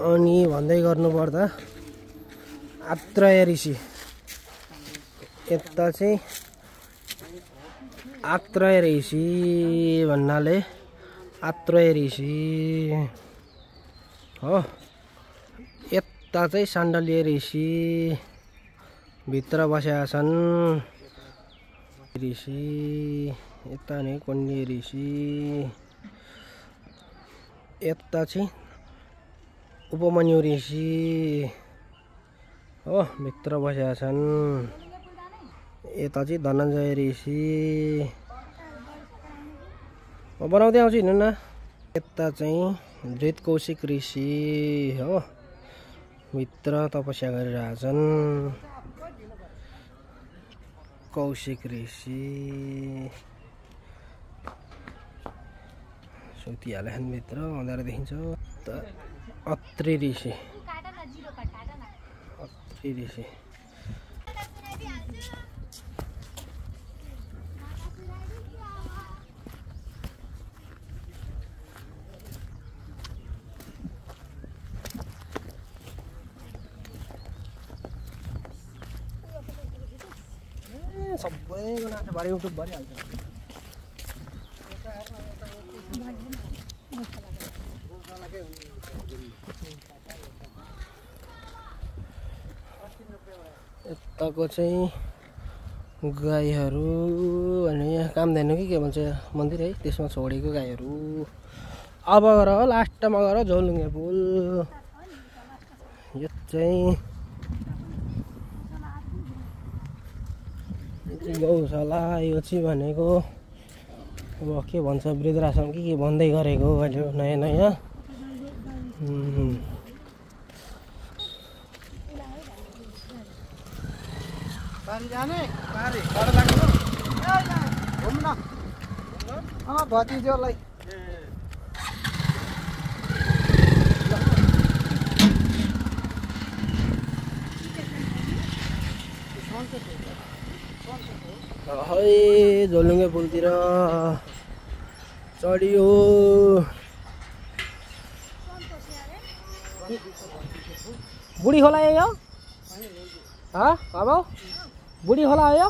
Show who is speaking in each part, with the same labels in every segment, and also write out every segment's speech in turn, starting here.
Speaker 1: अनि भन्दै गर्नुपर्दा आत्रेय ऋषि यता चाहिँ आत्रेय ऋषि भन्नाले आत्रेय ऋषि हो। यता चाहिँ साण्डल्य ऋषि भित्र बसेका छन् ऋषि। यता नै कण्य ऋषि। यता चाहिँ उपमन्यु ऋषि हो भित्र बसेका छन्। यता चाहिँ धनञ्जय ऋषि बनाउँदै आउँछु हिँड्नु न। यता चाहिँ धृतकौशिक ऋषि हो भित्र तपस्या गरिरहेछन् कौशिक ऋषि। सुतिहाल्छन् भित्र अँध्यारो देखिन्छ। अत्रि ऋषि अत्रि ऋषि सबैको नाच्छ भरे युट्युब भरिहाल्छ। यताको चाहिँ गाईहरू भने यहाँ कामधेनु के भन्छ मन्दिर है त्यसमा छोडेको गाईहरू। अब गएर लास्टमा गएर झोलुङ्गे पुल। यो चाहिँ गौशाला। यो चाहिँ भनेको अब के भन्छ वृद्धाश्रम के भन्दै गरेको अहिले नयाँ नयाँ।
Speaker 2: भतिजोलाई
Speaker 1: है झोलुङ्गे पुलतिर चढियो। बुढी खोला यो अब बुढी खोला हो यो।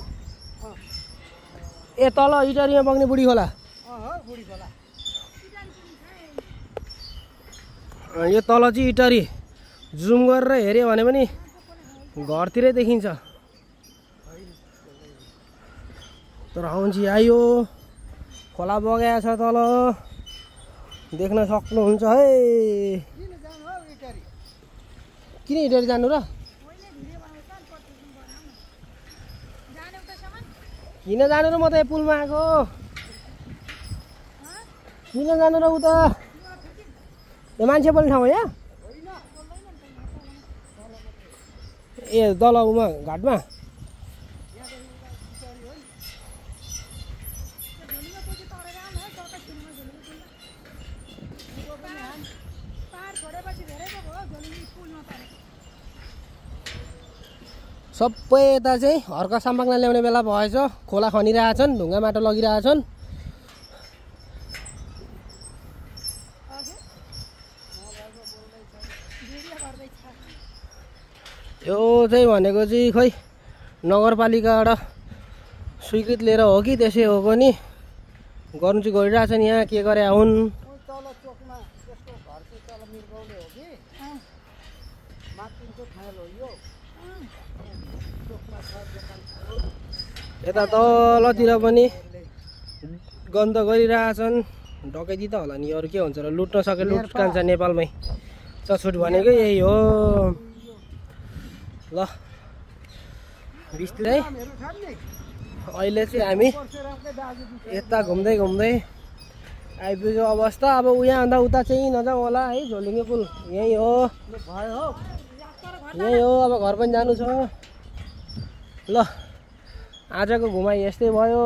Speaker 1: ए तल इटरीमा बग्ने बुढी खोला। यो तल चाहिँ इटरी जुम गरेर हेऱ्यो भने पनि घरतिरै देखिन्छ। तर हौन्जी आयो खोला बगेको छ तल देख्न सक्नुहुन्छ है। किन इटरी जानु र? किन जानु र? म त यो पुलमा आएको। किन जानु र उता? यो मान्छे बोल्ने ठाउँ हो यहाँ? ए तल उमा घाटमा सबै यता चाहिँ हर्का साम्बाङ्ला ल्याउने बेला भएछ। खोला खनिरहेछन्, ढुङ्गा माटो लगिरहेछन्। यो चाहिँ भनेको चाहिँ खोइ नगरपालिकाबाट स्वीकृत लिएर हो कि त्यसै हो पनि गर्नु चाहिँ गरिरहेछन्। यहाँ के गरे हुन्। यता तलतिर पनि गन्ध गरिरहेछन्। डकैती त होला नि, अरू के हुन्छ र? लुट्न सके लुट कान्छ नेपालमै। चछुट भनेको यही हो। ल बिस्तारै अहिले चाहिँ हामी यता घुम्दै घुम्दै आइपुग्यो अवस्था। अब यहाँभन्दा उता चाहिँ नजाउँ होला है। झोलुङ्गे पुल यही हो, यही हो। अब घर पनि जानु छ। ल आजको घुमाइ यस्तै भयो।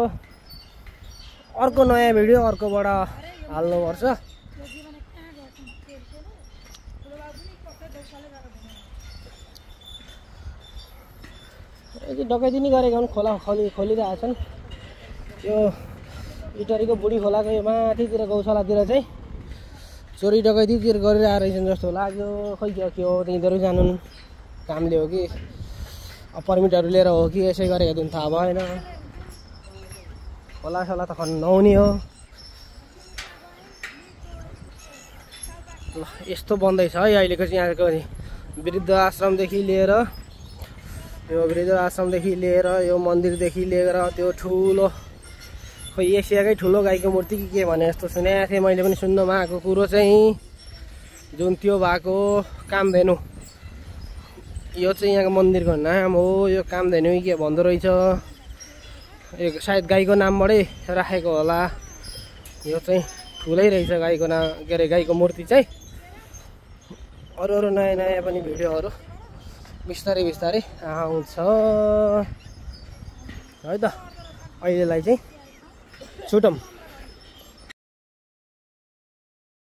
Speaker 1: अर्को नयाँ भिडियो अर्कोबाट हाल्नुपर्छ। डकैती नि गरेका हुन्। खोला खोलिरहेछन्। यो इटरीको बुढी खोलाको यो माथितिर गौशालातिर चाहिँ चोरी डकैतीतिर गरेर आएर रहेछन् जस्तो लाग्यो। खै के हो तिनीहरू जानुन् कामले हो कि पर्मिटहरू लिएर हो कि यसै गरेको दिन थाहा भएन। खोलासोला त खन्न नहुने हो। ल यस्तो बन्दैछ है अहिलेको चाहिँ यहाँको वृद्ध आश्रमदेखि लिएर यो वृद्ध आश्रमदेखि लिएर यो मन्दिरदेखि लिएर त्यो ठुलो खोइ एसियाकै ठुलो गाईको मूर्ति के भने जस्तो सुनेको थिएँ मैले पनि सुन्नमा आएको कुरो चाहिँ जुन त्यो भएको कामधेनु यो चाहिँ यहाँको मन्दिरको नाम हो। यो कामधेनु के भन्दो रहेछ यो सायद गाईको नामबाटै राखेको होला। यो चाहिँ ठुलै रहेछ गाईको नाम के अरे गाईको मूर्ति चाहिँ। अरू नयाँ नयाँ पनि भिडियोहरू बिस्तारै बिस्तारै आउँछ है त। अहिलेलाई चाहिँ छुटौँ।